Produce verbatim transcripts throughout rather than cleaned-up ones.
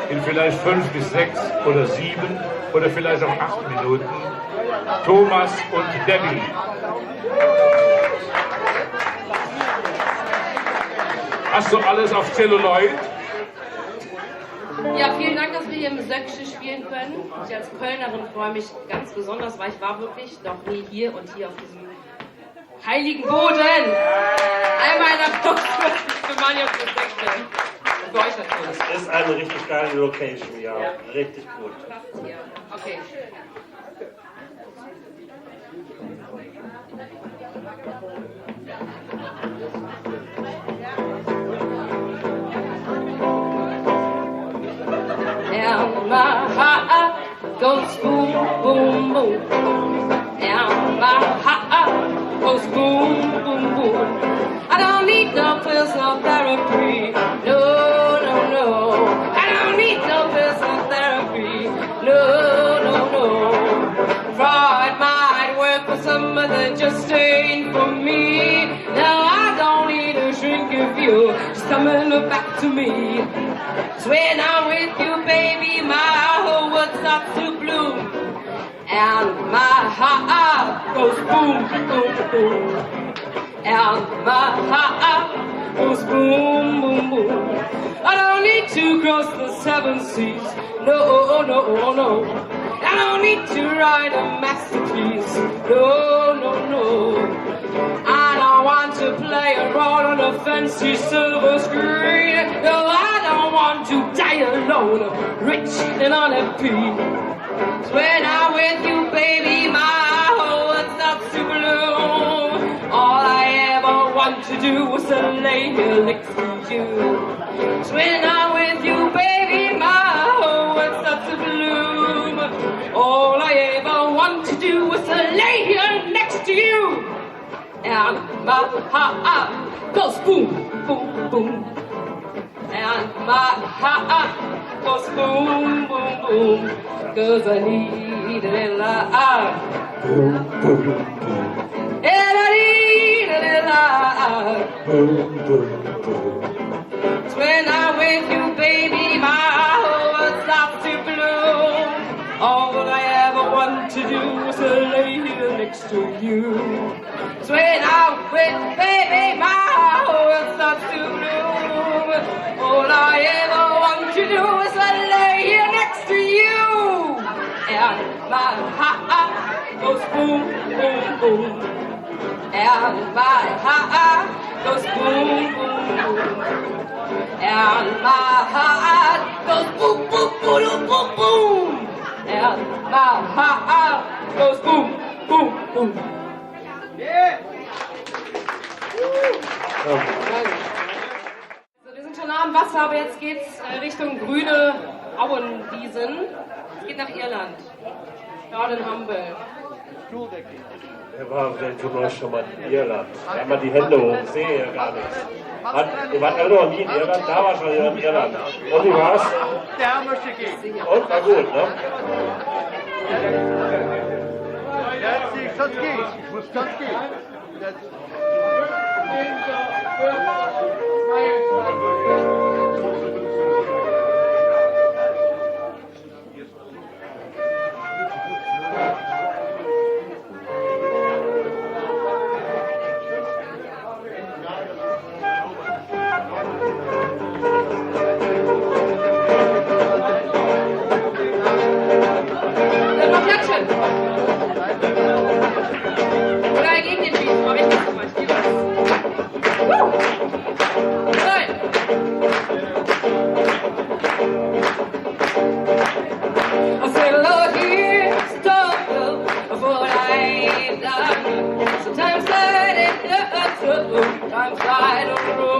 In vielleicht fünf bis sechs oder sieben oder vielleicht auch acht Minuten Thomas und Debbie. Hast du alles auf Zelluloid? Ja, vielen Dank, dass wir hier im Söckche spielen können. Ich als Kölnerin freue mich ganz besonders, weil ich war wirklich noch nie hier und hier auf diesem heiligen Boden. Einmal einen Applaus für, für Maniok und Sekte. Und für euch natürlich. Es ist eine richtig geile Location, ja. Ja. Richtig gut. Ja, okay. And my heart goes boom, boom, boom. And my heart goes boom, boom, boom. I don't need no personal therapy. No, no, no. I don't need no personal therapy. No, no, no. Freud might work, but some of that just ain't for me. No, I don't need a drink if you just coming back to me. 'Cause when I'm with you, baby, my whole world starts to bloom. And my heart goes boom, boom, boom. And my heart goes boom, boom, boom. I don't need to cross the seven seas. No, no, no. I don't need to ride a masterpiece. No, no, no. I don't want to play a role on a fancy silver screen. No, I don't want to die alone, rich and unhappy. When I'm with you, baby, my whole world starts to bloom. All I ever want to do is to lay here next to you. When I'm with you, baby, my whole world starts to bloom. All I ever want to do is to lay here next to you. And my heart goes boom, boom, boom. And my heart goes boom, boom, boom. 'Cause I need When I'm with you, baby, my whole world starts to bloom. All I ever want to do is lay here next to you. When I'm with, baby, my whole world starts to bloom. All I ever want to do is lay here next to you. And my heart goes boom, boom, boom. And my heart goes boom, boom, boom. And my heart goes boom, boom, boom, boom, boom. And my heart goes boom, boom, boom. So, wir sind schon nah am Wasser, aber jetzt geht's, äh, Richtung grüne Auenwiesen. Es geht nach Irland. Jordan Humble. Wer war denn von euch schon mal in Irland? Einmal die Hände hoch, ich sehe ja gar nichts. Hat, ihr wart alle noch nie in Irland? Da war schon jemand in Irland. Und wie war's? Und war gut, ne? Oder gegen den Beat, aber ich mach mal. Woo! Hey! I said, Lord, here's the toll of what I've done. Sometimes I did not know, sometimes I don't know.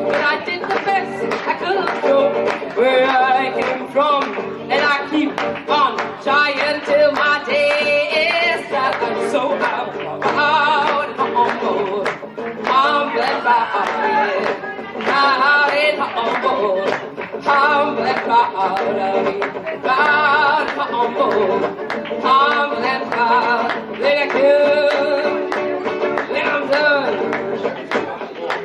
But I did the best I could from where I came from. And I keep on trying till my day is done. So I'm proud and humble. Humble and proud, yeah. Proud and humble. Humble and proud, yeah. Proud and humble. Humble and proud. When I come, when I'm done.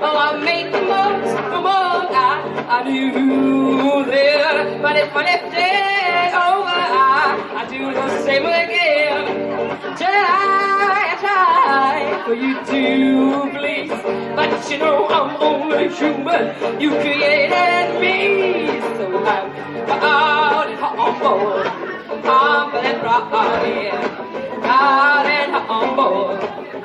Oh, I made the most from all I, I knew there. But if I left it over, I, I do the same again. Try, I try for you to please, but you know I'm only human. You created me, so I'm proud and humble, humble and proud, yeah. Proud and humble,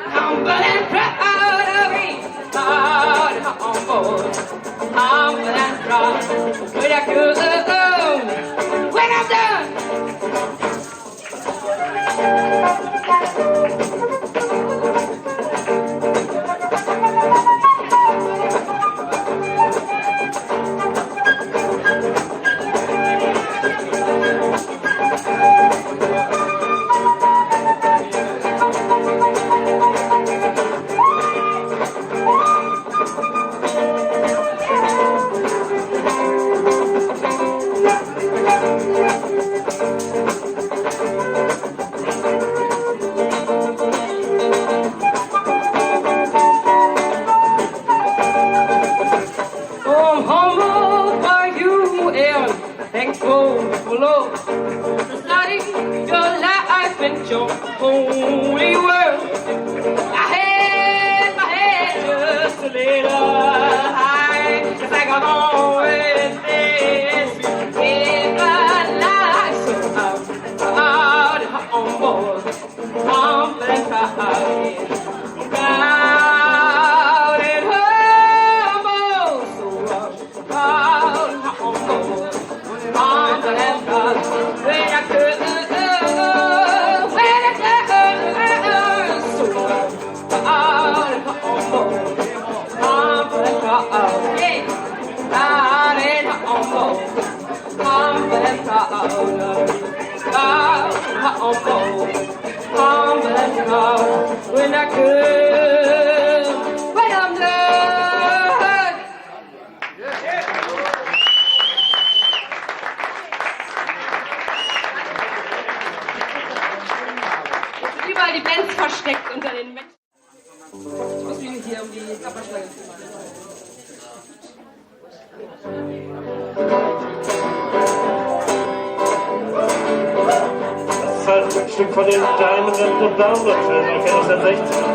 humble and proud of me. Proud and humble, humble and proud. When I go, when I'm done. Oh, I'm humbled by you and thankful for love. Deciding your life and your holy world. I had my head just a little high. It's like I've always been in my life, so I'm proud and humble. Humble and proud, proud and humble, so proud and humble, humble and proud. When I could, when I could, so proud and humble, humble and proud, yeah, proud and humble. Humble and proud, proud, humble, humble and proud. When I come, when I'm done. Die Bands versteckt unter den Menschen. Ich muss mich hier um die Klapperschlange kümmern. Das ist halt ein Stück von dem Diamond and the Download Film, der kennt das ja sechzehn.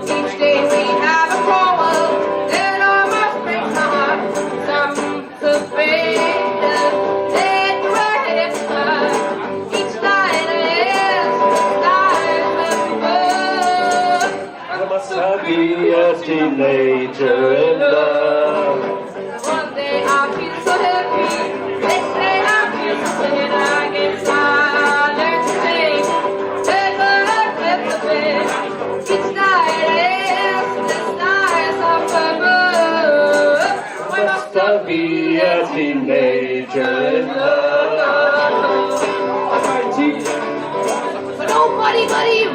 Each day we have a quarrel, it almost breaks my heart. Some I must have been a teenager in love. One day I feel so happy, next day I feel so sad. I get tired and stay, never let the bed. Each night is the stars up above. Why must I be a teenager in love? For nobody but you.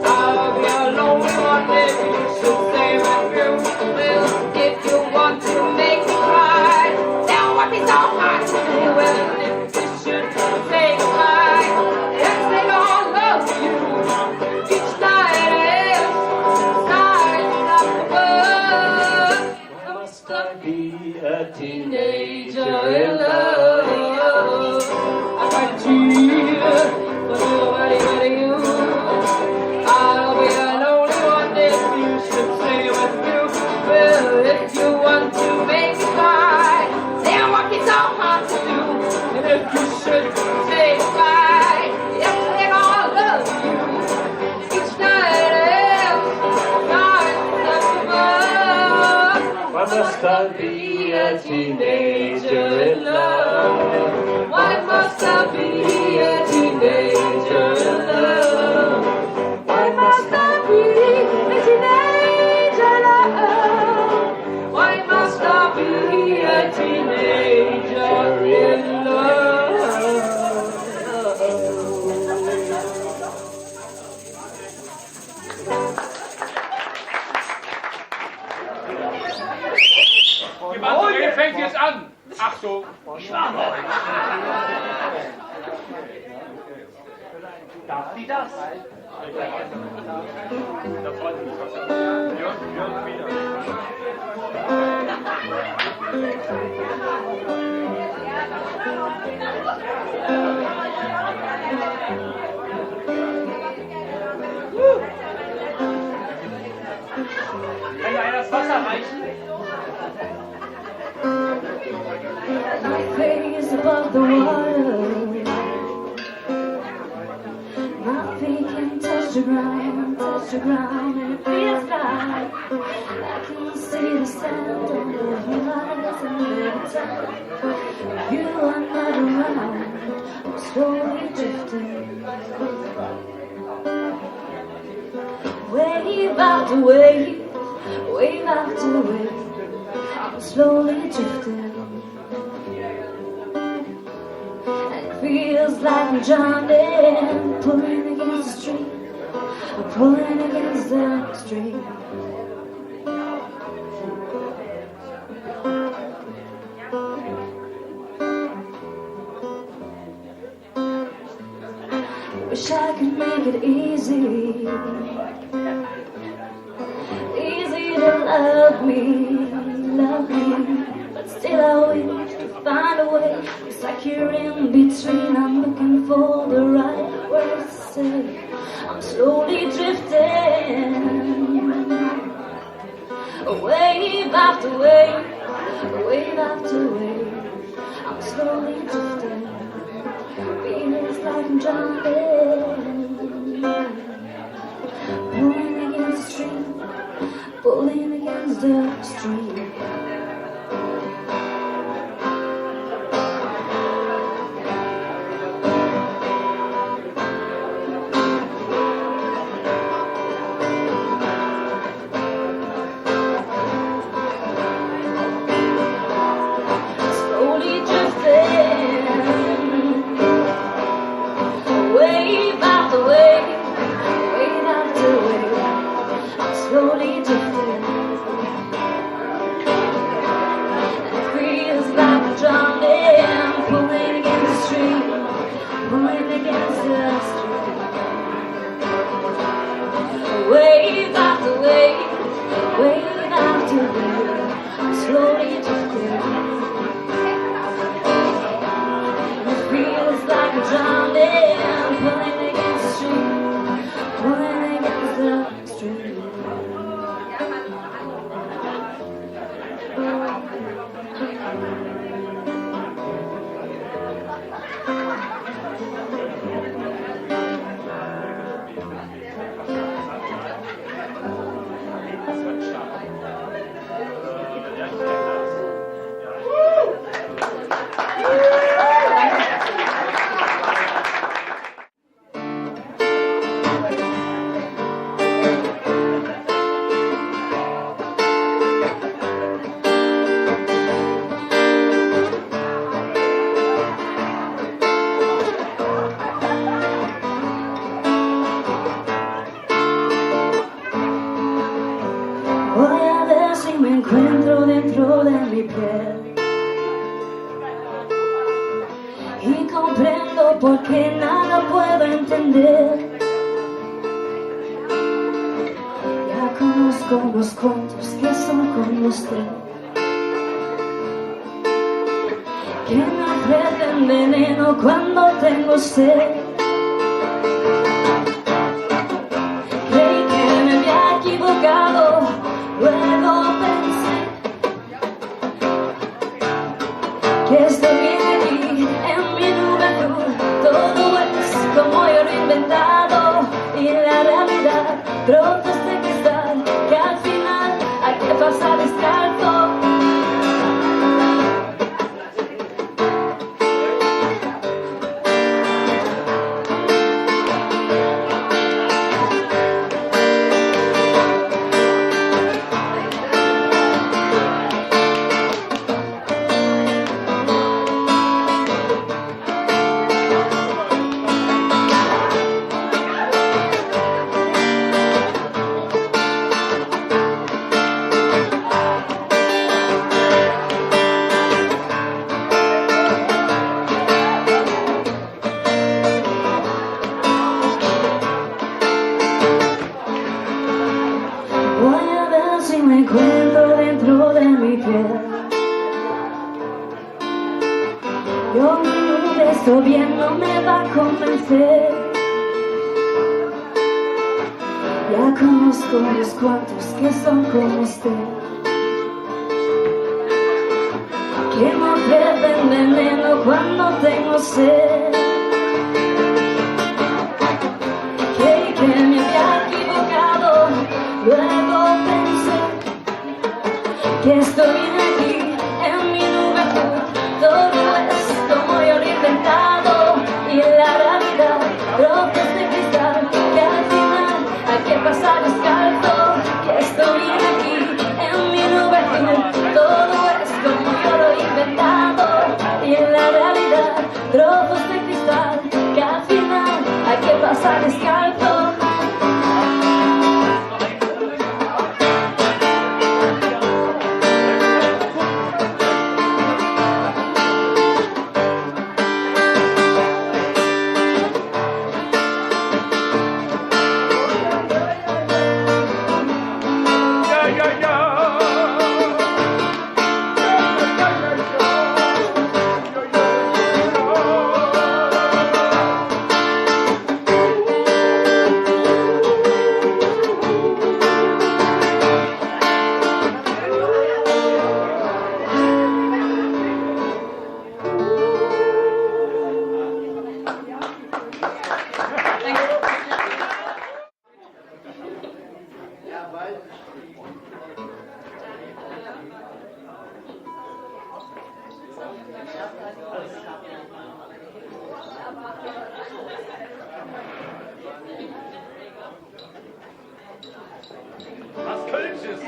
I'll be a lonely one if you should stay with you. Well, if you want to make me cry, then what is so hard to do? Well, if you should say goodbye, yes, they don't love you. Each night is stars up above. Why must I be a teenager in love? I might cheer for nobody but you. I'll be the only one if you should stay with you. Well, if you want to make me cry, then what is so hard to do? And if you should say goodbye, yes, then I'll love you. Each night is night above. Why must I be a teenager in love? Why must I be a teenager in love? Why must I be a teenager in love? Why must I be a teenager in love? Jemand fängt jetzt an. Achtung. Darf sie das? Kann mir einer das Wasser reichen? My face above the water. My feet can touch the ground, touch the ground, and it feels like I can see the sand on the horizon every time. You are not around, I'm slowly drifting. Wave after wave, wave after wave, I'm slowly drifting. And it feels like I'm drowning, pulling against the stream, pulling against the stream. Wish I could make it easy, easy to love me, love me. But still I wish to find a way. It's like you're in between. I'm looking for the right words to say. I'm slowly drifting. Wave after wave, wave after wave, I'm slowly drifting. Feels like I'm drowning. Pulling against the stream, pulling against the stream. Slowly drifting, wave after wave, wave after wave. I'm slowly drifting. Wave after wave, wave after wave, slowly drifting. It feels like I'm drowning, pulling against the stream, pulling against the stream. Voy a ver si me encuentro dentro de mi piel y comprendo por qué nada puedo entender. Ya conozco unos cuantos que son como usted, que me ofrecen veneno cuando tengo sed. Creí que me había equivocado, luego pensé que estoy bien aquí en mi nube azul. Todo es como yo lo he inventado y la realidad, trozos de cristal que al final hay que pasar descalzo. Voy a ver si me encuentro dentro de mi piel. Yo mi nube, estoy bien, no me va a convencer. Ya conozco unos cuantos que son como usted, que me ofrecen veneno cuando tengo sed. Creí que me había equivocado, luego pensé que estoy bien aquí en mi nube azul. Todo es como yo lo he inventado y la realidad, trozos de cristal que al final hay que pasar descalzo. Que estoy bien aquí en mi nube azul. Todo es como yo lo he inventado y la realidad, trozos de cristal que al final hay que pasar descalzo. Was Kölsches.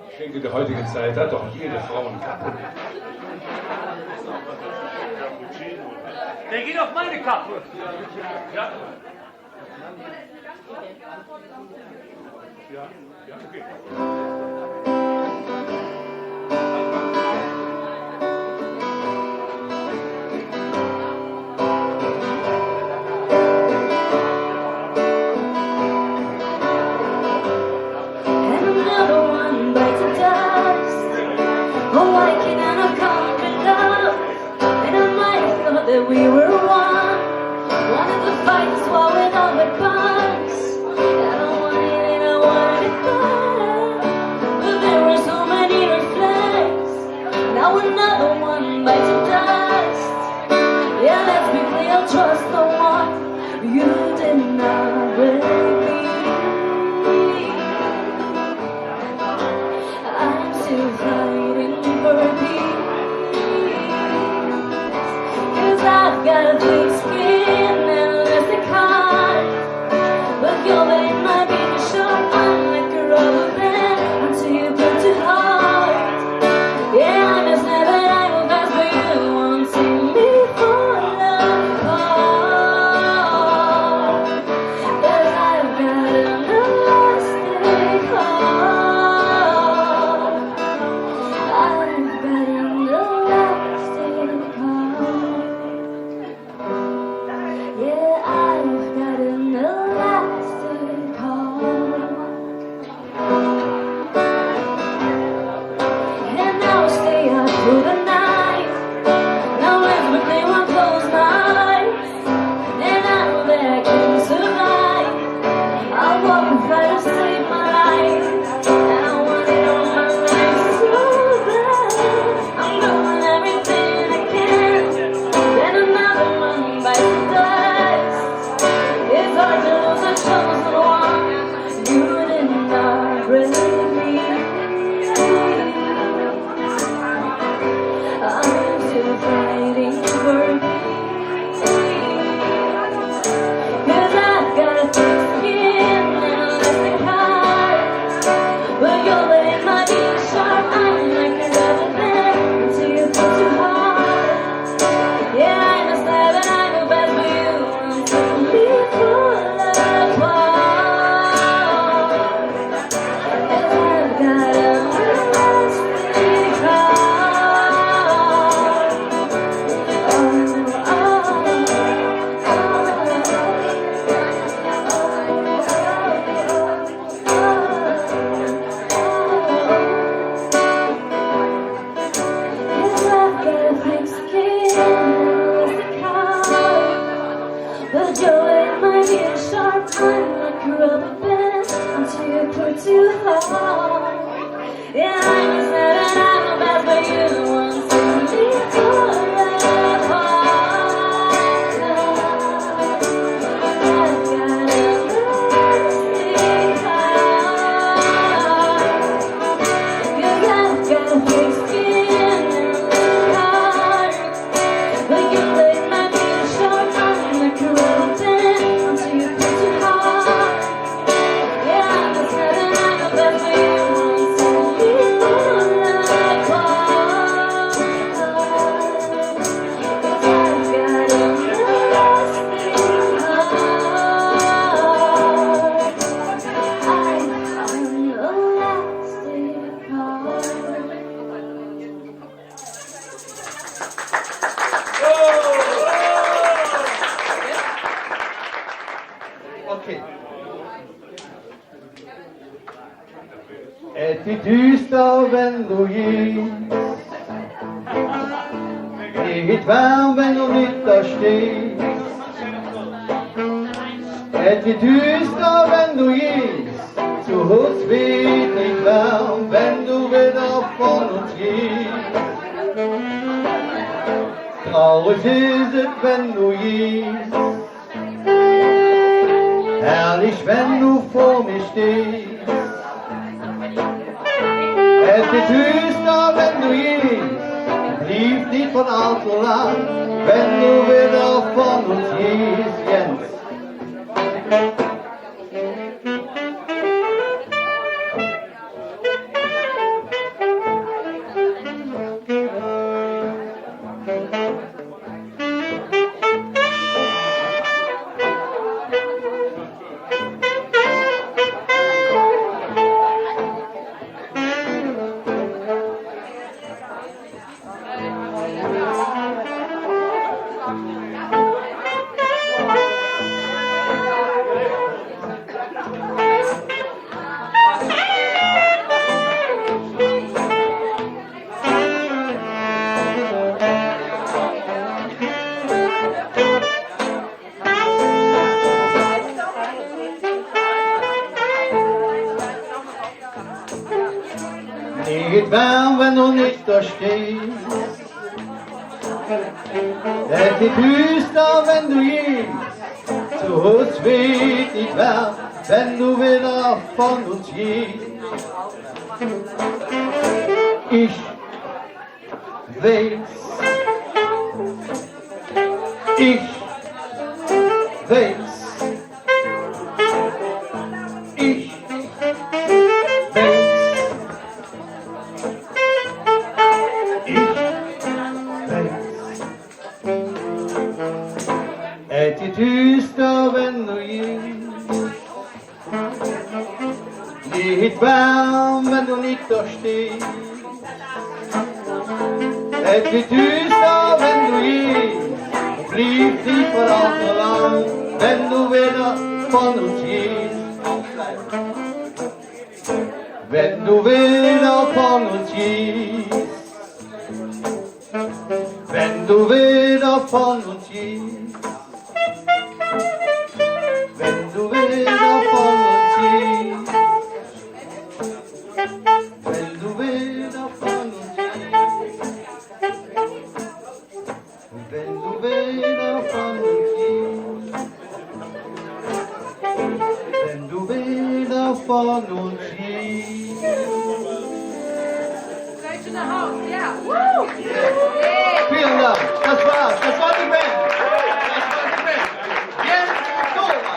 Ich denke, die heutige Zeit hat doch jede Frau eine Kappe. Der geht auf meine Kappe. Ja. Ja, ja, okay. We were one, one of the fighters, war with all the guns. And I wanted it, I wanted it better. But there were so many red flags. Now another one bites the dust. Yeah, let's be clear, trust no one. You did not break me. I'm still fighting for peace. 'Cause I've got a thick skin and elastic heart. But your blade might be sharp, I'm like a rubber band until you break too hard. Yeah, I must have an idol, that's where you won't see me fall apart. 'Cause I've got an elastic heart. I've got an elastic heart. Yeah, I've got an elastic heart. And I will stay up through the night. Now every day I close my eyes. And I know that I can survive. I'll walk and fight to save my life. And I want it all my life so bad. I'm doing everything I can. Then another one bites the dust. It's hard to lose a chosen one. You did not break me. I'm still fighting for peace. 'Cause I've got a thick skin and elastic heart. But your blade might be sharp, I'm like a rubber band until you break too hard. Yeah, I must have an idol, but you won't see me fall apart. But your blade might be sharp, I'm like a rubber band until you pull too hard. Yeah, I guess that I know best, but you don't want to see me fall apart. I've got an elastic heart. 'Cause I've got a thick skin and a heart. But you blade might be sharp, I'm like a rubber band until you pull too hard. Okay. Et es düster, wann do gihs. Nit wärm, wann do nit do stihs. Et es düster, wann do gihs. Zo Hus weed nit wärm, wann do widder vun uns gihs. Traurig es et, wann do gihs. Herrlich, wann do vür mich stihs. Et es düster, wann do gihs. Bliev nit vun allt su lang, wann do widder vun uns gihs, Jens. Wann do nit do steiht, et weed düster, wann do geihs. Zo Hus weed nit wärm, wann do widder vun uns geihs. Ich weiß, ich weiß, ich weiß, ich weiß. Et weed düster, wann do geihs. Nit wärm, wann do nit do steiht. Et weed düster, wann do geihs. Bliev nit för allze lang, wann do widder vun uns geihs. Wann do widder vun uns geihs. Wann do widder vun uns geihs. Wann do widder vun uns geihs. Wann do widder vun uns geihs. Wann do widder vun uns geihs. Wann do widder vun uns geihs. Vielen Dank. Das war's. Das war die Band. Das war die Band. Jens Dora.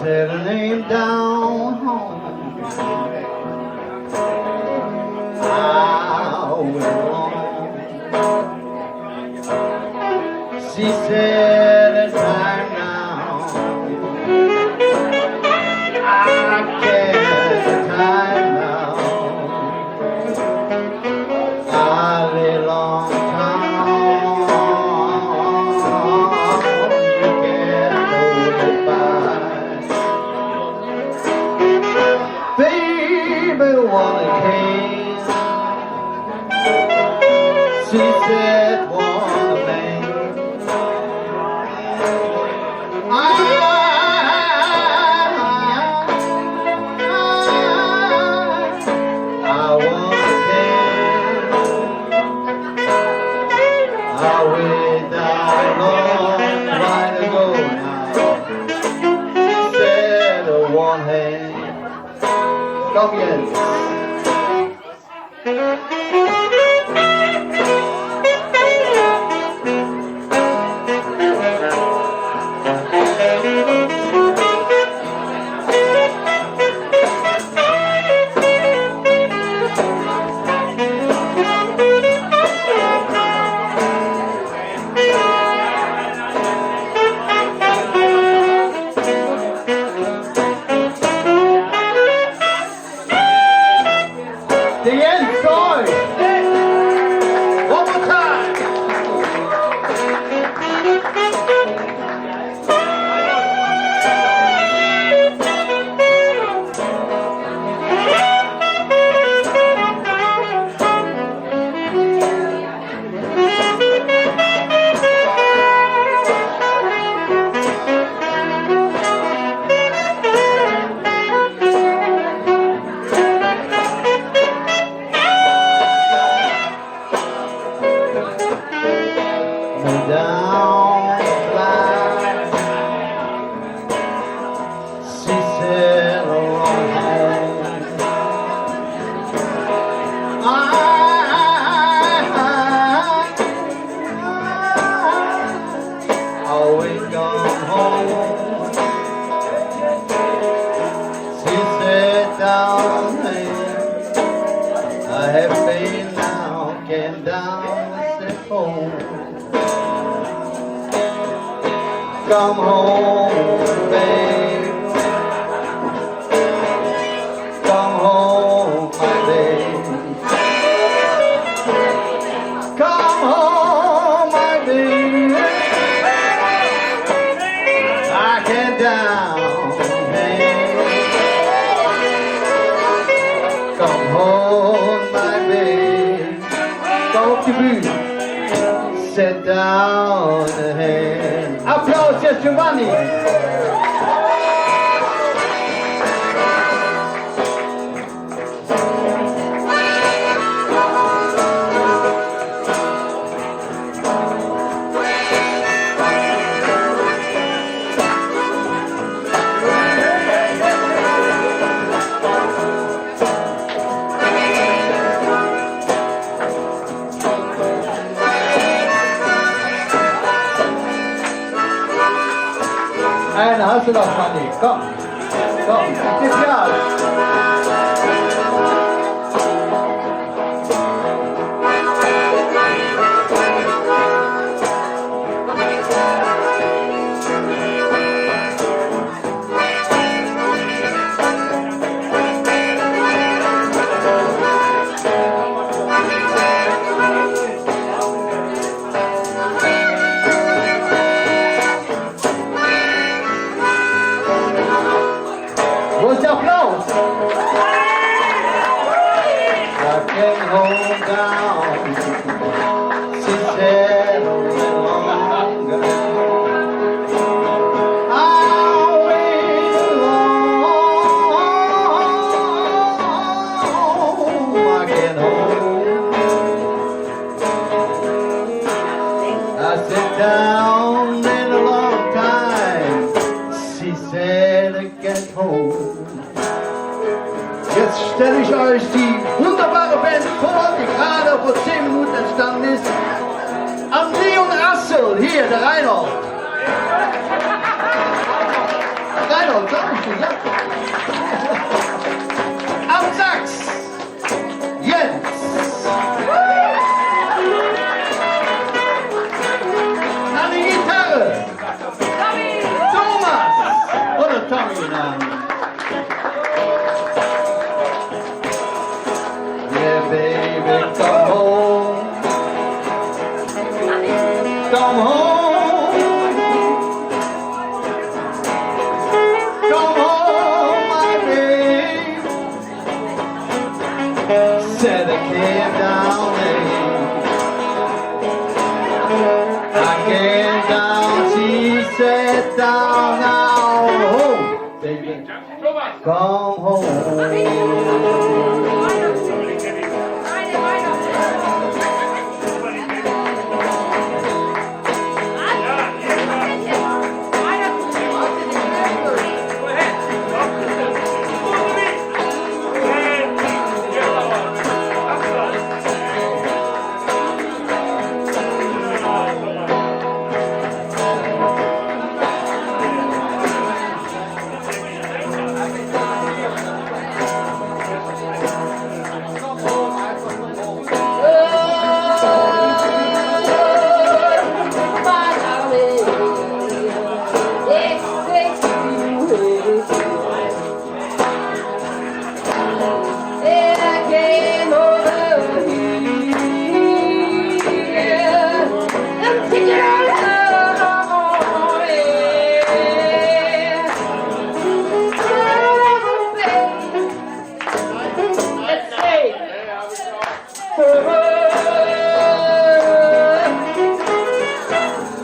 Set her name down. I will roam. She said, "It's time now. I can't time now." A little long time, you can't hold it back. Baby, wanna dance? She said, "Wanna dance?" I, I, I wanna dance. I went down long while ago now. She said, "I want her." Come again. De Jens Zeug. I have been now, came down, said, "Home. Come home, babe. Come home, my babe. Come home, my babe. I came down, hey. Come home, my babe." Kom op de bühn. Sit down, hey. Applaus för Giovanni. Eine hast du noch, Fanny. Komm. Komm, gib Gas. Wo ist der Applaus? I can hold on. She said, "No longer." I will hold. I can hold. I sit down in a long time. She said, "I can't hold." Jetzt stelle ich euch die wunderbare Band vor, die gerade vor zehn Minuten entstanden ist. André und Assel, hier, der Reinhold. Reinhold, sag ich dir, ja. Am Sax. Jens. An der Gitarre. Thomas. Oder Tommy, nein. Yeah, baby, come home. Come home. Come home, my babe. Said I came down, eh. I came down, she said, down now. Home, baby. Come home.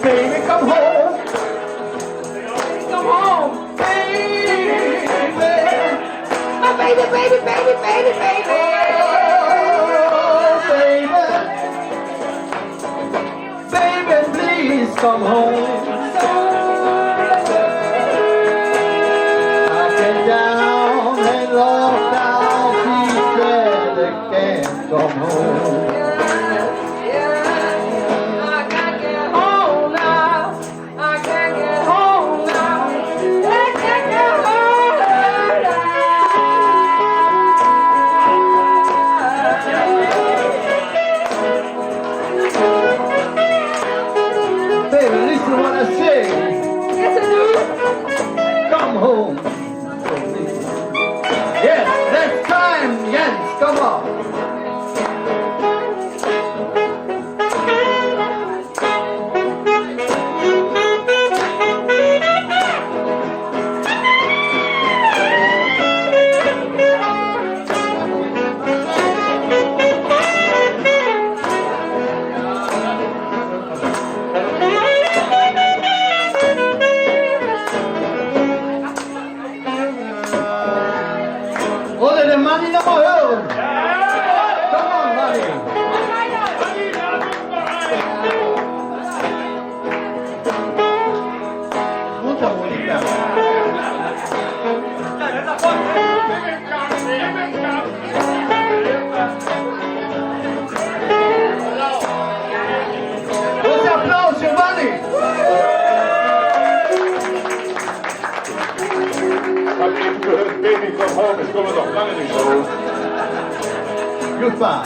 Baby, come home. Come home, baby. My baby, baby, baby, baby, baby. Oh, baby. Baby, please come home. I came down and lost out, she said I can't come home. I can't get home now. I can't get home now. I can't get home now. Come on. Oder der Mann in der Höhe. Come on, Manni. Mundharmonika. Großer Applaus für Manni. Hab ich gehört, Baby from Home, ich komme noch lange nicht raus. Goodbye.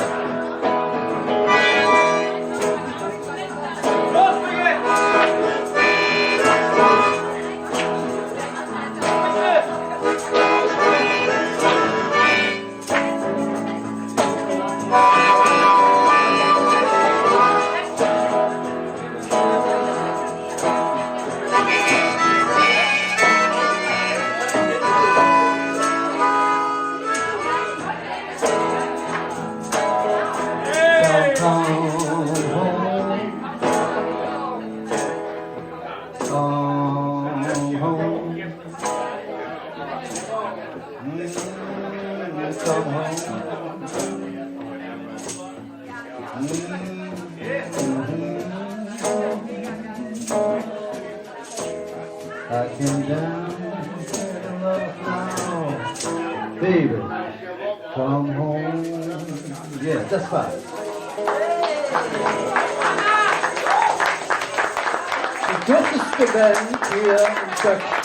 I can dance in love now, baby. Come home. Yeah, that's right. Die kürzeste Band hier in Stöckchen.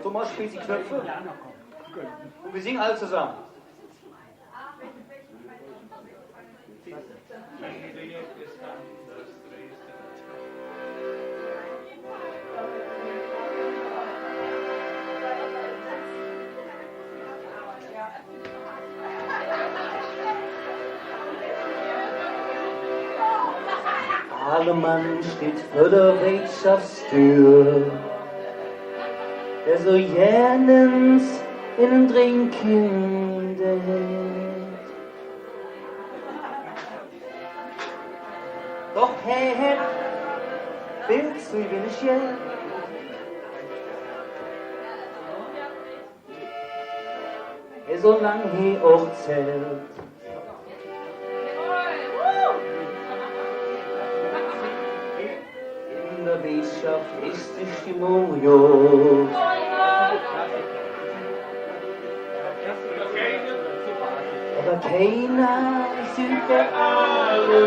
Thomas, spillt die Knöpfe. Und wir singen alle zusammen. Aale Mann steiht vör der Weetschaffsdür, dä su gään ens en Drinke deit. Doch hä hät vill ze winnig Geld. Esu lang hä och zällt. En der Weetschaff es de Stimmung god. Ävver keiner süht der aale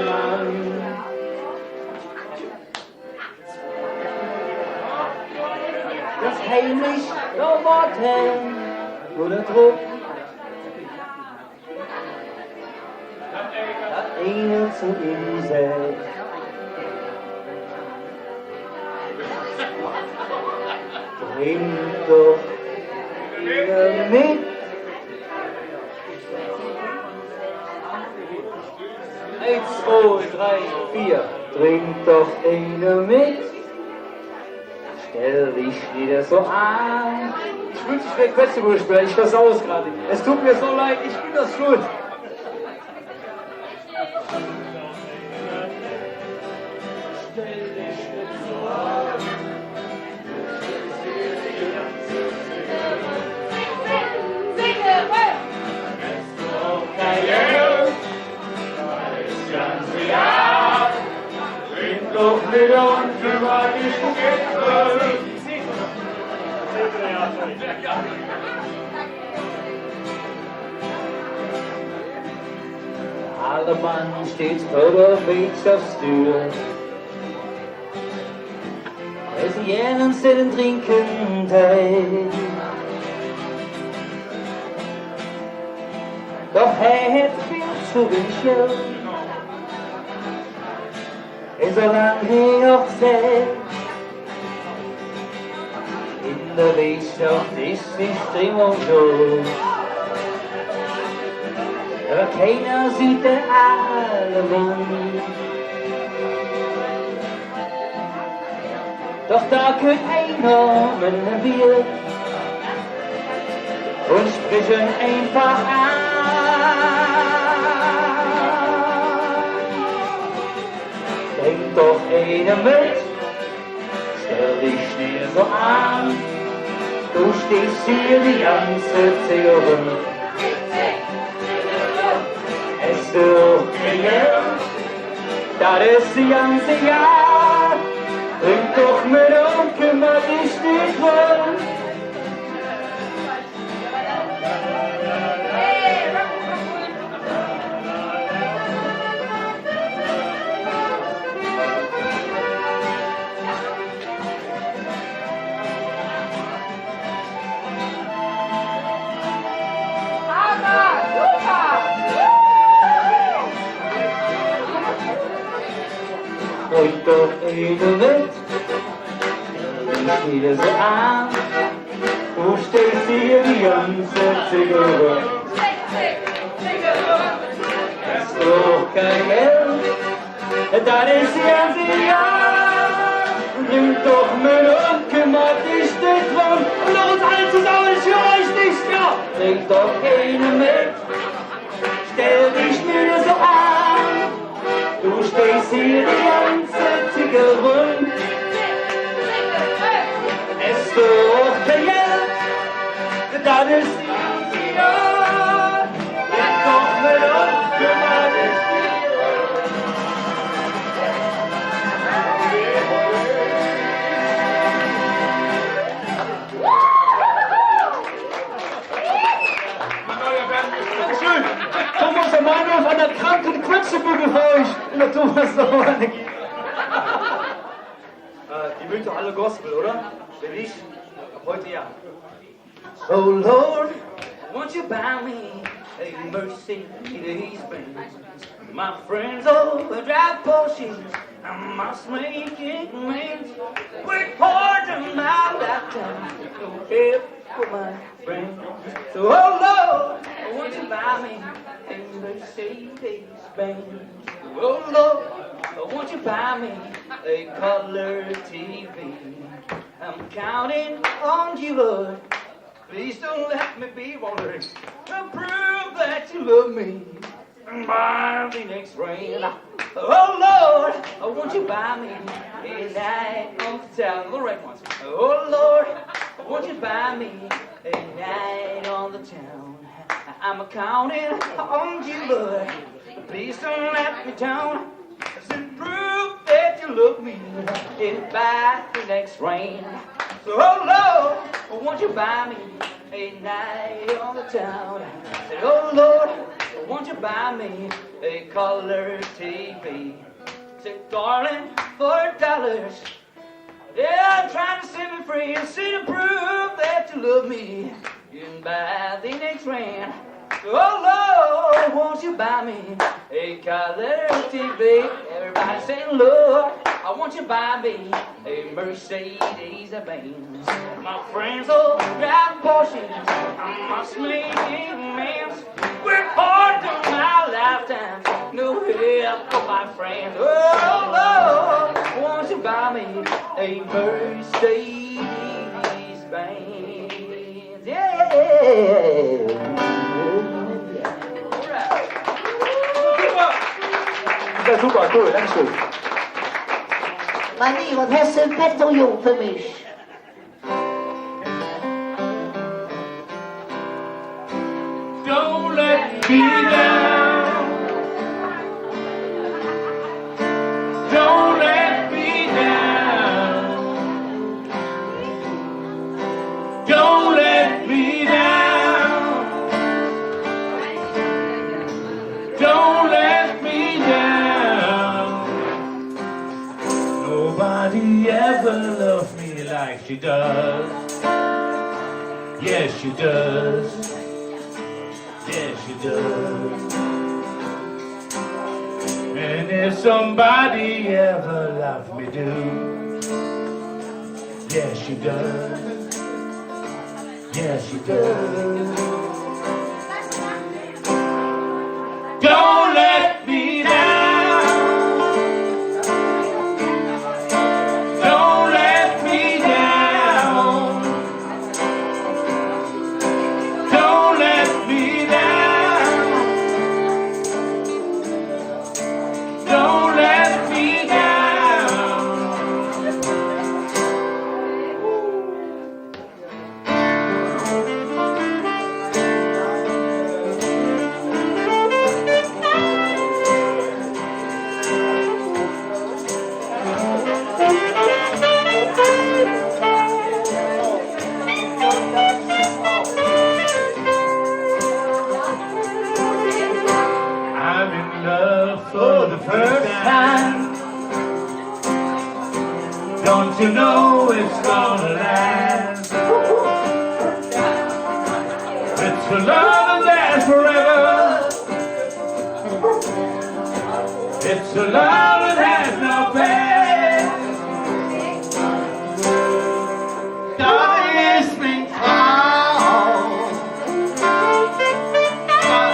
Mann. Dat heimlich, do wood hä nor gedröck, dat einer zo im säht: Drink doch mit. Eins, zwei, drei, vier. Drink doch eine mit. Stell dich nit esu aan. Ich wünschte, ich wär Quetzalcoatl-Spieler. Ich versaue es gerade. Es tut mir so leid, ich bin das schuld. Aale Mann steiht vör der Weetschaffsdür. Esu gään ens en Drinke deit. Doch hä hät vill ze winnig Geld. Esu lang hä och zällt, en der Weetschaff es de Stimmung god. Ävver keiner süht der aale Mann. Doch do kütt einer met enem Bier un sprich en einfach aan. Drink doch eine mit, stell dich nit esu aan. Do steiht hee de ganze Zigg eröm. Häs do och kei Geld, dat es de ganze Jahr. Drink doch mit un kümmer dich nit dröm. Drink doch eine mit, ich zieh dir se aan. Do steiht hee de ganze Zigg eröm. Häs do och kei Geld, dat es de ganze Jahr. Drink doch mit un kümmer dich nit dröm. Un noch ens alle zosamme, ich hür üch nit, jo. Drink doch eine mit. Stell dich nit esu aan, do steiht hee de ganze Zigg eröm. Häs do och kei Geld, dat es de ganze Jahr. Drink doch mit un kümmer dich nit dröm. Äh, die mögt doch alle Gospel, oder? Wenn nicht, ab heute ja. Oh Lord, won't you buy me a Mercedes Benz? My friends all drive Porsches, I must make amends. Work hard in my lifetime, no help for my friends. So, oh Lord, won't you buy me a Mercedes Benz? Oh Lord, won't you buy me a color T V? I'm counting on you, Lord. Please don't let me be wandering. To prove that you love me. By the next rain. Oh Lord, won't you buy me a night on the town? The right ones. Oh Lord, won't you buy me a night on the town? I'm counting on you, Lord. Please don't let me down. Just prove that you love me and buy the next rain. So, oh Lord, won't you buy me a night on the town? Said, oh Lord, won't you buy me a color T V? Said, darling, for dollars, yeah, I'm trying to set me free. You see to prove that you love me. You can buy the next rain. Oh Lord, won't you buy me a color T V? Everybody saying, Lord, I want you buy me a Mercedes Benz. My friends all drive Porsches. I must make amends. Work hard in my lifetime, no help for my friends. Oh Lord, won't you buy me a Mercedes Benz? Yeah. Super, super, cool, Dankeschön. Mani, wat häs do för Blätter, Jung, för mich? Don't let me down. Don't let me down. Don't let me down. Don't let me down. Nobody ever loved me like she does. Yes, she does. Yes, she does. And if somebody ever loved me, do. Yes, she does. Yes, she does. Don't let me down. Don't let me down. Don't let me down. Don't let me down. I'm in love for the first time. Don't you know it's gonna last? It's a love that lasts forever. It's a love that has no past. Da is ming Frau. Da,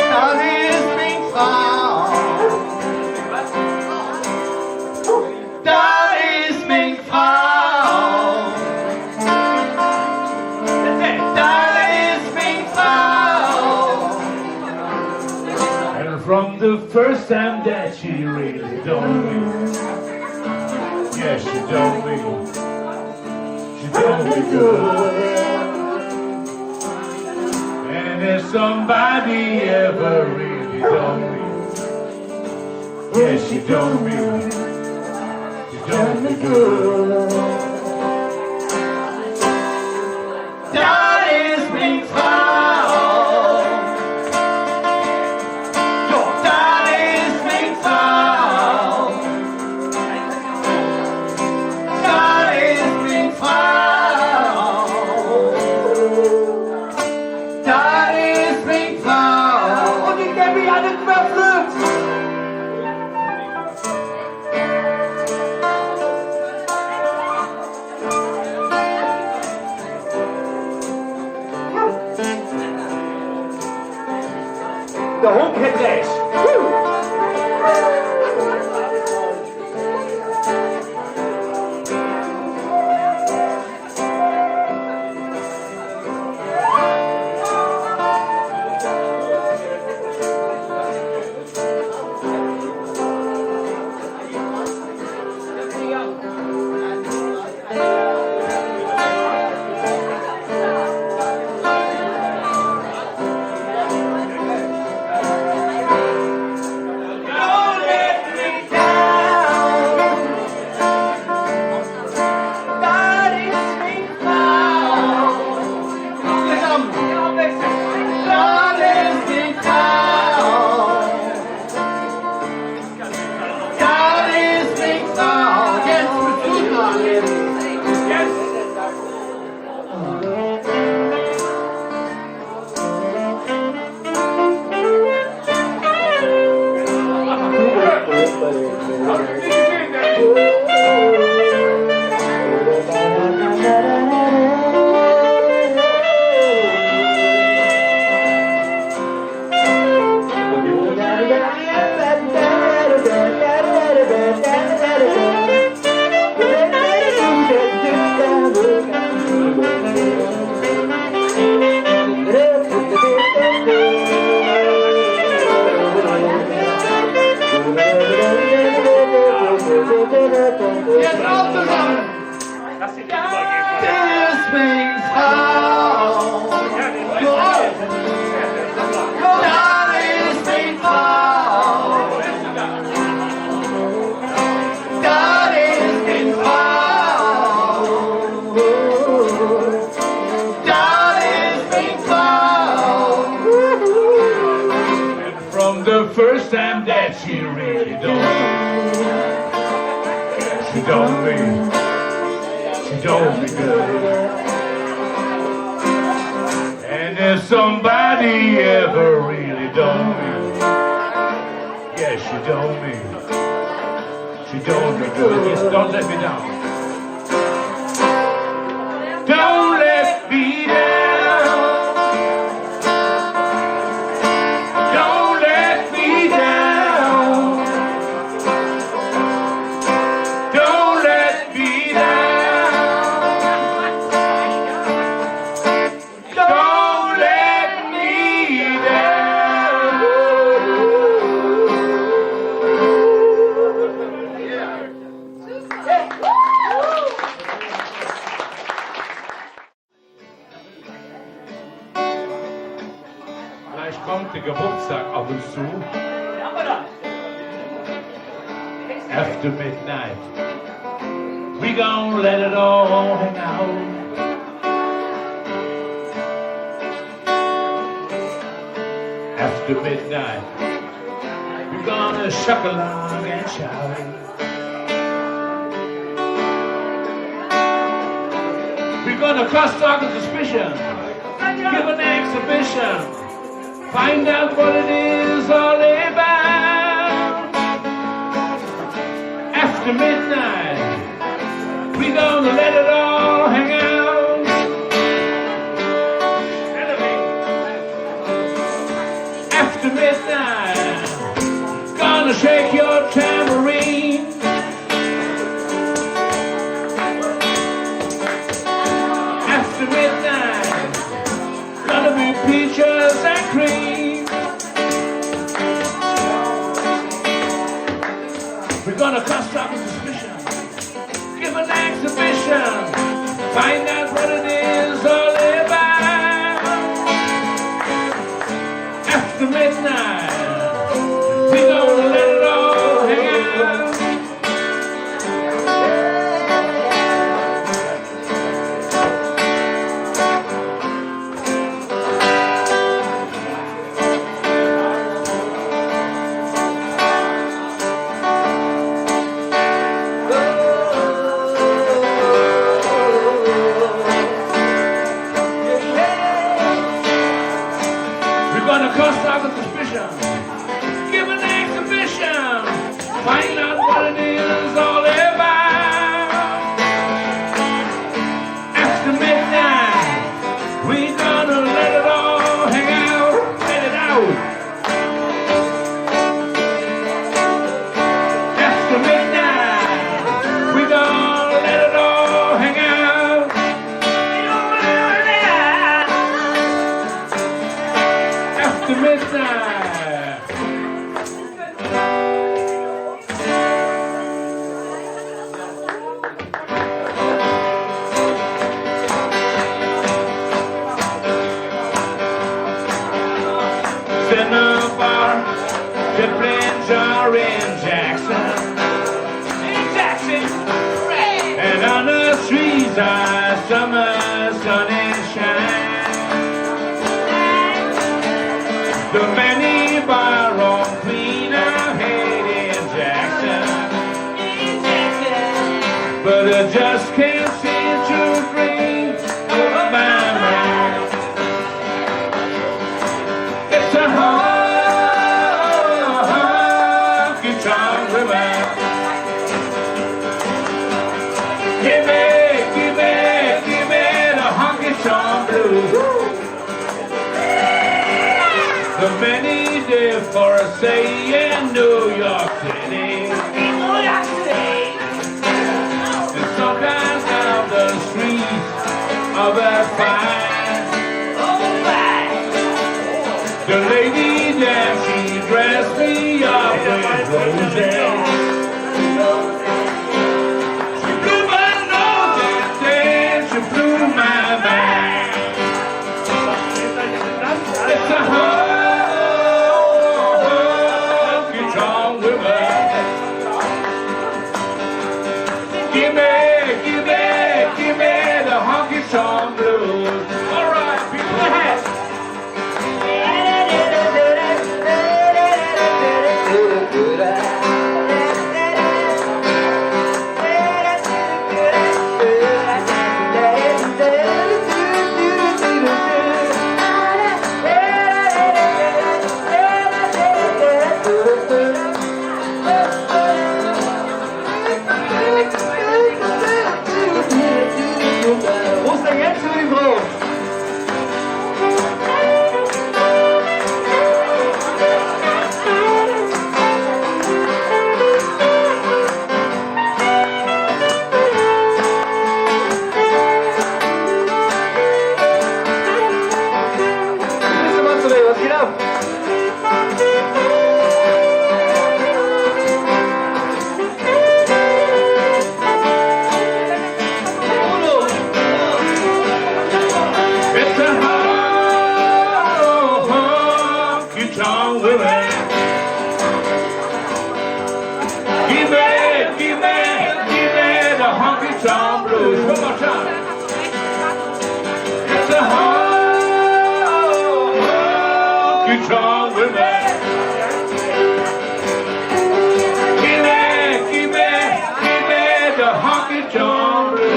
da is ming Frau. Da is ming Frau. Da is ming Frau. And from the first time that she really done me, yeah, she done me, she done me good. And if somebody ever really done me, yeah, she done me, she done me good. Da is ming Frau. Jo, da is ming Der Hund kennt recht. From the first time that she really done me, she done me, she done me good. And if somebody ever really done me, yeah, she done me. She done me good. Yes, don't let me down. Don't let me down. Don't let me down. Don't let me down. Don't let me down. Gleich kommt der Geburtstag auf uns zu. After midnight, we gonna let it all hang out. After midnight, we gonna shuck along and shout. We gonna cause talk and suspicion, give an exhibition. Find out what it is all about. After midnight, we gonna let it all hang out. After midnight, gonna shake your tambourine. After midnight, gonna be peaches and cream. We're gonna cause talk and suspicion, give an exhibition, find out what it is all about. After midnight, we gonna let it all hang out. We're gonna cause talk and suspicion, give an exhibition, find out what it is all about. After midnight, we gonna let it all hang out, let it out. Cinnabar, Chaplin, Jar and Jackson. Jackson. And on the streets, a summer sun is shining. The many bar on clean, I hate in Jackson. But I just can't seem to free my mind. It's a honky tonk woman. Give me, give me, give me the honky tonk blues. The many day for a say in New York City. And sometimes on the streets of a fine. The lady there, she dressed me up with roses. She blew my nose and then she blew my mind. It's a honky tonk woman. Give me, give me, give me the honky tonk blues. All right, people, ahead. Wo es denn jetzt für die Frau? Mister Matzolé, was geht ab? It's a honky tonk woman. Give me, give me, give me the honky tonk blues. One more time. It's a honky tonk woman. Give me, give me, give me the honky tonk blues.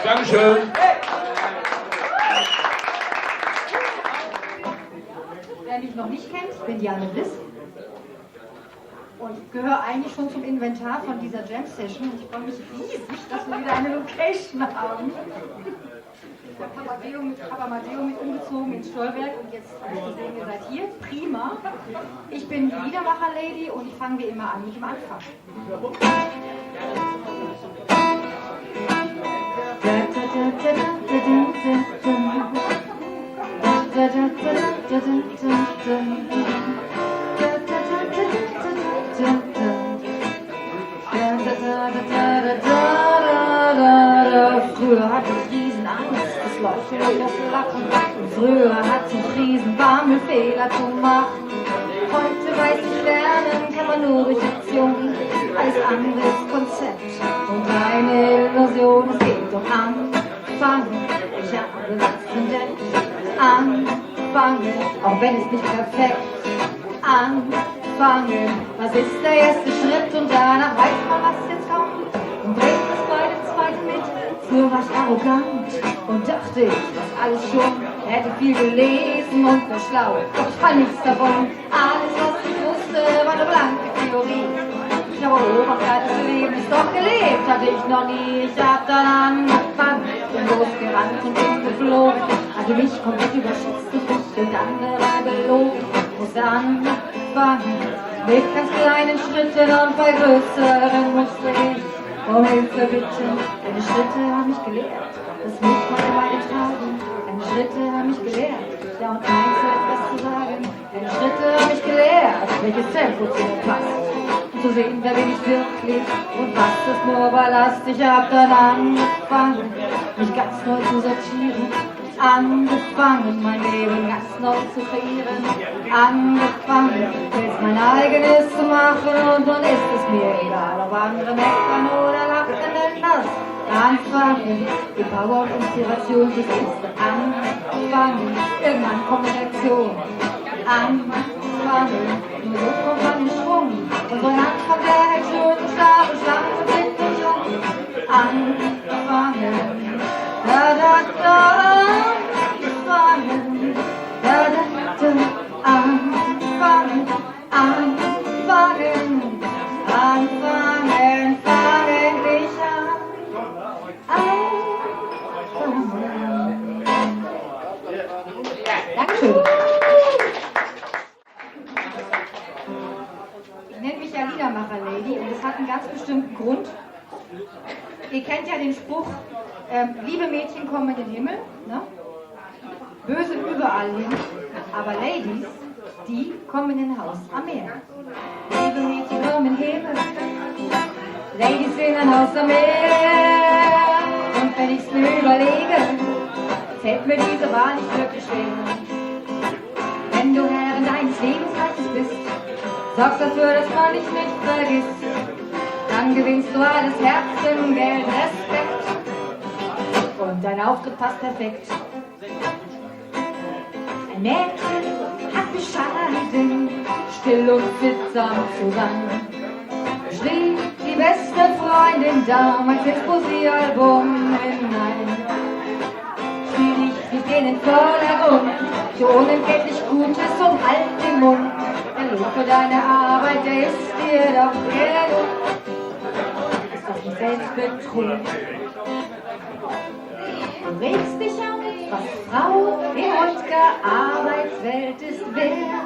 Dankeschön. Wer mich noch nicht kennt, ich bin Diane Bliss und gehöre eigentlich schon zum Inventar von dieser Jam Session. Und ich freue mich riesig, dass wir wieder eine Location haben. Der Papamadeum mit, Papamadeum mit umgezogen ins Stolberg und jetzt habe ich gesehen, ihr seid hier. Prima. Ich bin die Liedermacher-Lady und ich fange wie immer an mit dem Anfang. Früher hatte ich Riesenangst, es läuft mir das Lachen. Früher hatte ich Riesenbammel, Fehler zu machen. Heute weiß ich, lernen kann man nur durch Aktion. Alles andere ist Konzept und reine Illusion. Es geht um Anfangen. Ich habe was entdeckt. Anfangen, auch wenn es nicht perfekt. Anfangen, was ist der erste Schritt? Und danach weiß man, was jetzt kommt. Und bringt es bei dem zweiten mit. Früher war ich arrogant und dachte, ich weiß alles schon, hätte viel gelesen und war schlau. Doch ich kann nichts davon. Alles, was ich wusste, war nur blanke Theorie. Ich habe beobachtet, das Leben ist doch gelebt, hatte ich noch nie. Ich hab dann angefangen, bin losgerannt und bin geflogen. Hatte mich komplett überschätzt, ich mich und andere belogen. Muss anfangen, Mit ganz kleinen Schritten und bei größeren musste ich um Hilfe bitten. Deine Schritte haben mich gelehrt, dass mich meine Beine tragen. Deine Schritte haben mich gelehrt, ja, und eins etwas zu sagen. Deine Schritte haben mich gelehrt, welches Tempo zu mir passt. Um zu sehen, wer bin ich wirklich und was ist nur Ballast. Ich hab dann angefangen, mich ganz neu zu sortieren. Angefangen, mein Leben ganz neu zu kreieren. Angefangen, jetzt mein eigenes zu machen. Und nun ist es mir egal, ob andere meckern oder lachen, denn das Anfangen, die Power und Inspiration, das ist Anfangen. Irgendwann kommt die Reaktion. Anfangen, nur so kommt man in Schwung. Und so ein Anfang, der hält schon, Schlag und Schlag und Schlag und Schlag. Anfangen. Da, da, da, anfangen. Da, da, da, anfangen. Anfangen. Anfangen, fangen dich an. Anfangen. Dankeschön. Ich nenne mich ja Liedermacher-Lady und das hat einen ganz bestimmten Grund. Ihr kennt ja den Spruch, ähm, liebe Mädchen kommen in den Himmel, ne? Böse überall hin, aber Ladies, die kommen in ein Haus am Meer. Liebe Mädchen kommen in den Himmel, Ladies in ein Haus am Meer. Und wenn ich's mir überlege, fällt mir diese Wahl nicht wirklich schwer. Wenn du Herrin deines Lebensreiches bist, sorgst dafür, dass man dich nicht vergisst, dann gewinnst du alles: Herzen, Geld, Respekt. Und dein Auftritt passt perfekt. Ein Mädchen hat bescheiden, still und sittsam zu sein, schrieb die beste Freundin damals ins Poesiealbum hinein. Spiel dich nicht in den Vordergrund, tu unentgeltlich Gutes und halt den Mund. Der Lohn für deine Arbeit, der ist dir doch genug. Ist das nicht Selbstbetrug? Du regst dich auf, was Frau in heutiger Arbeitswelt ist wert.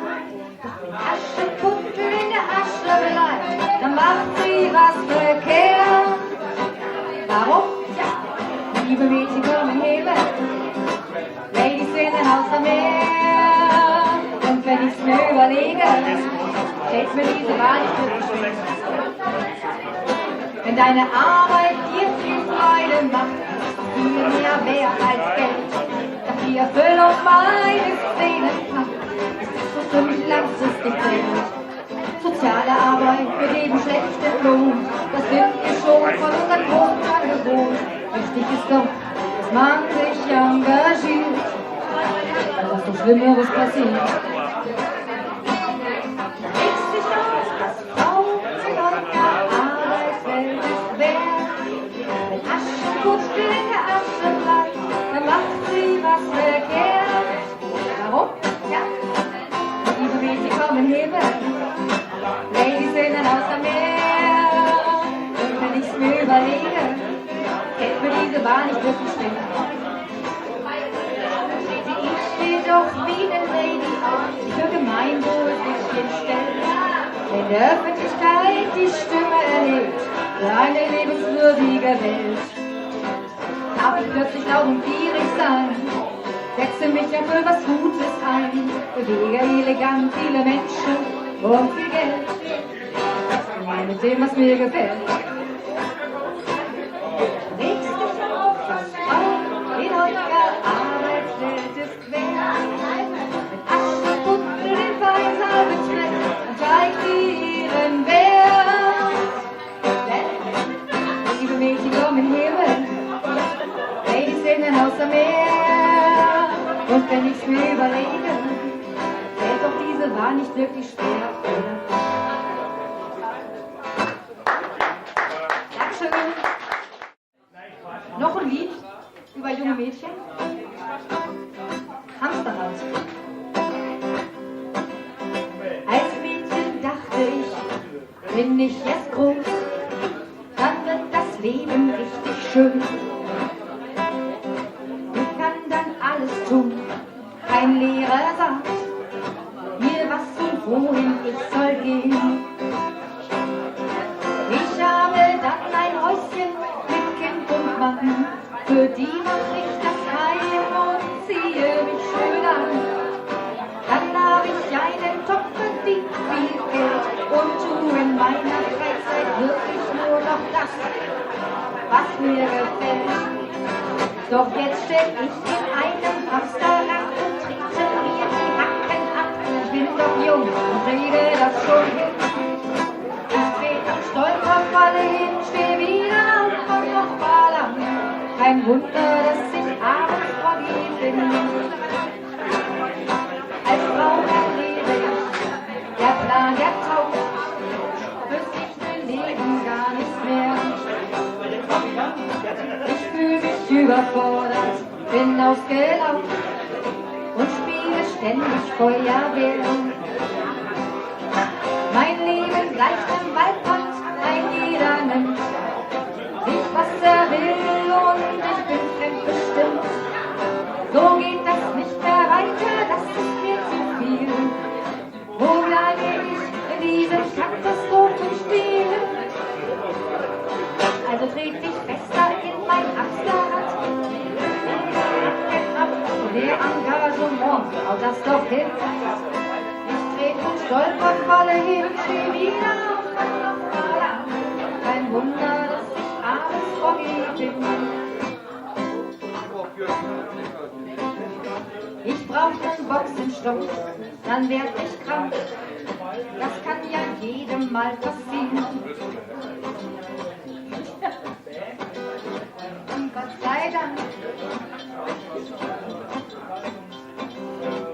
Doch wenn Ascheputtel in der Asche bleibt, dann macht sie was verkehrt. Warum? Ja, liebe Mädchen, komm in den Himmel. Ladies in ein Haus am Meer. Und wenn ich's mir überlege, fällt mir diese Wahl nicht wirklich schwer. Wenn deine Arbeit dir viel Freude macht, ist sie mir mehr wert als Geld. Doch die Erfüllung meines Seelenpakts ist das, was für mich langfristig zählt. Soziale Arbeit wird eben schlecht entlohnt. Das sind wir schon von unseren Großeltern gewohnt. Wichtig ist doch, dass man sich engagiert, weil sonst noch Schlimmeres passiert. Regst dich auf, was Frau in heutiger Arbeitswelt ist wert. Wenn Ascheputtel in der Asche bleibt, dann macht sie was verkehrt. Warum? Ja. Liebe Mädchen kommen in den Himmel. Ladies in ein Haus am Meer. Und wenn ich's mir überlege, fällt mir diese Wahl nicht wirklich schwer. Ich stehe doch wie eine Lady auf, die für Gemeinwohl sich hinstellt. Wenn die Öffentlichkeit die Stimme erhebt für eine lebenswürdige Welt. Darf ich plötzlich laut und gierig sein? Setze mich ja für was Gutes ein, bewege elegant viele Menschen und viel Geld. Mit dem, was mir gefällt. Regst dich auf, was Frau in heutiger Arbeitswelt ist wert. Wenn Ascheputtel den Ballsaal betritt, dann zeigt sie ihren Wert. Denn, liebe Mädchen, komm in den Himmel. Ladies in ein Haus am Meer. Und wenn ich's mir überlege, fällt doch diese Wahl nicht wirklich schwer, oder? Dankeschön. Noch ein Lied über junge Mädchen. Hamsterrad. Als Mädchen dachte ich, bin ich erst groß, dann wird das Leben richtig schön. Ich kann dann alles tun, kein Lehrer sagt mir, was zum Wohin ich soll gehen? Ich habe dann ein Häuschen mit Kind und Mann. Für die mach ich das Heim und ziehe mich schön an. Dann hab ich einen Topf, verdient viel Geld und tu in meiner Freizeit wirklich nur noch das, was mir gefällt. Doch jetzt steck ich in einem Hamsterrad und treten mir die Hacken ab. Ich bin doch jung und kriege das schon hin. Ich tret und stolper, falle hin, steh wieder auf und noch mal an. Kein Wunder, dass ich abends groggy bin. Als Traum erlebe ich, der Plan, der taugt, wüsste ich mein Leben gar nicht mehr. Ich fühl mich überfordert, bin ausgelaugt und spiele ständig Feuerwehr. Mein Leben gleicht einem Waldbrand, ein jeder nimmt sich, was er will, und ich bin fremdbestimmt. So geht das nicht mehr weiter, das ist mir zu viel. Wo bleibe ich in diesem Katastrophenspiel? Also tret ich fester in mein Hamsterrad. Mehr Engagement, haut das doch hin. Ich tret und stolper, falle hin, steh wieder auf. Kein Wunder, dass ich abends groggy bin. Ich brauch einen Boxenstopp, dann werd ich krank. Das kann ja jedem mal passieren. Und Gott sei Dank.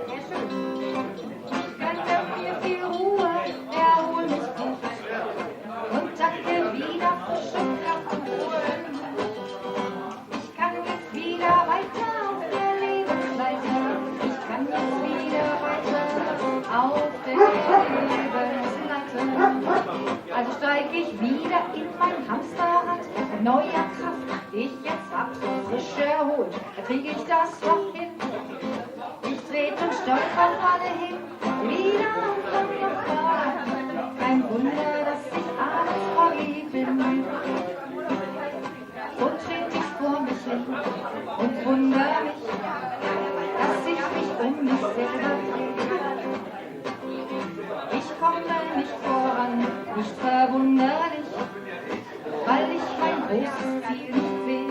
Sehr schön. Ich gönne mir viel Ruhe, erhol mich gut und tanke wieder frische Kraft. Ich kann jetzt wieder weiter auf der Lebensleiter. Ich kann jetzt wieder weiter auf der Lebensleiter. Also steig ich wieder in mein Hamsterrad. Neuer Kraft, ich jetzt hab mich frisch erholt. Da krieg ich das doch hin. Ich tret und stolper, falle hin. Wieder und noch mal. Kein Wunder, dass ich abends groggy bin. So tret ich vor mich hin und wunder mich, dass ich mich um mich selber dreh. Ich komme nicht voran, nicht verwunderlich, weil ich mein großes Ziel nicht seh.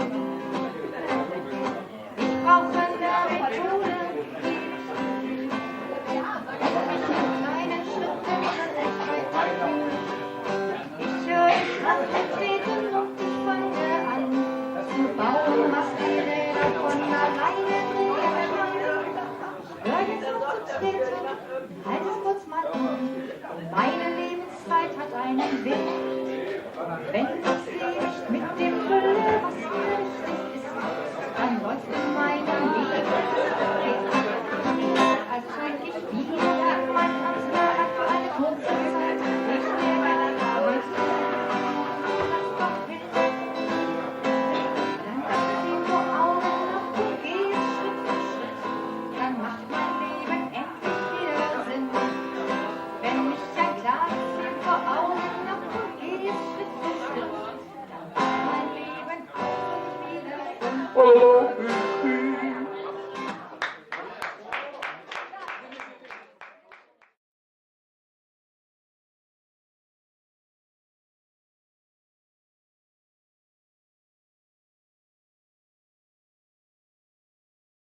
Ich brauche eine Methode, die mich in kleinen Schritten weiterbringt. Ich höre, ich kann treten und ich fange an zu bauen, was die Räder von alleine drehen. Ich höre jetzt auf zu treten, halt es kurz mal an. Meine Lebenszeit hat einen Wert. Wenn das Leben